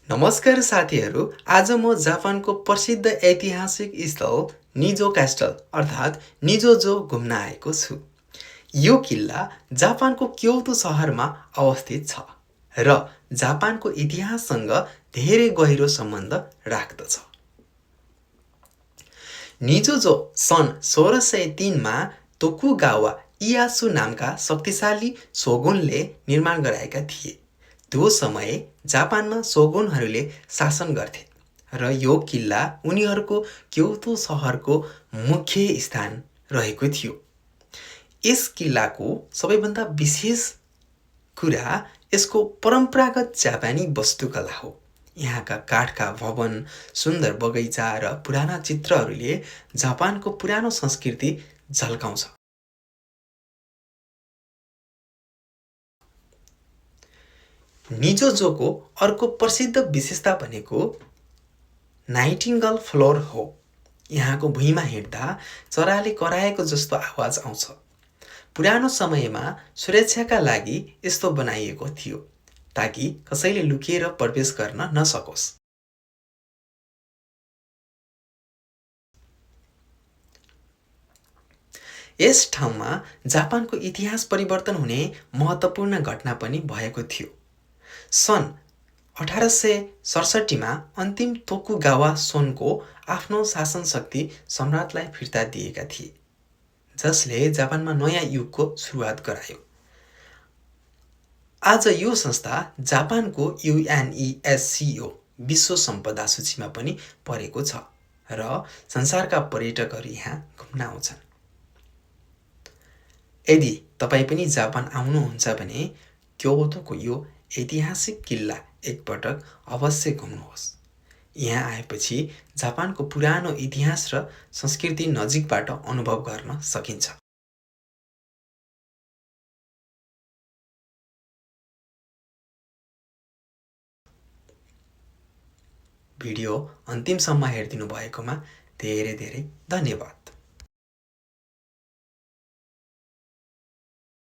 नमस्कार साथीहरू। आज म जापानको प्रसिद्ध ऐतिहासिक स्थल निजो क्यास्टल अर्थात् निजोजो घुम्न आएको छु। यो किल्ला जापानको क्योतो सहरमा अवस्थित छ र जापानको इतिहाससँग धेरै गहिरो सम्बन्ध राख्दछ। निजोजो सन् 1603 मा तोकुगावा इयासु नामका शक्तिशाली शोगुनले निर्माण गराएका थिए। त्यो समय जापानमा शोगुनहरूले शासन गर्थे र यो किल्ला उनीहरूको क्योतो शहरको मुख्य स्थान रहेको थियो। यस किल्लाको सबैभन्दा विशेष कुरा यसको परम्परागत जापानी वास्तुकला हो। यहाँका काठका भवन, सुन्दर बगैँचा र पुराना चित्रहरूले जापानको पुरानो संस्कृति झल्काउँछ। निजोजोको अर्को प्रसिद्ध विशेषता भनेको नाइटिङ्गल फ्लोर हो। यहाँको भुइँमा हिँड्दा चराले कराएको जस्तो आवाज आउँछ। पुरानो समयमा सुरक्षाका लागि यस्तो बनाइएको थियो ताकि कसैले लुकेर प्रवेश गर्न नसकोस्। यस ठाउँमा जापानको इतिहास परिवर्तन हुने महत्त्वपूर्ण घटना पनि भएको थियो। सन् 1867 मा अन्तिम तोकुगावा सोनको आफ्नो शासन शक्ति सम्राटलाई फिर्ता दिएका थिए, जसले जापानमा नयाँ युगको सुरुवात गरायो। आज यो संस्था जापानको UNESCO विश्व सम्पदा सूचीमा पनि परेको छ र संसारका पर्यटकहरू यहाँ घुम्न आउँछन्। यदि तपाईँ पनि जापान आउनुहुन्छ भने क्योतोको यो ऐतिहासिक किल्ला एकपटक अवश्य घुम्नुहोस्। यहाँ आएपछि जापानको पुरानो इतिहास र संस्कृति नजिकबाट अनुभव गर्न सकिन्छ। भिडियो अन्तिमसम्म हेरिदिनु भएकोमा धेरै धेरै धन्यवाद।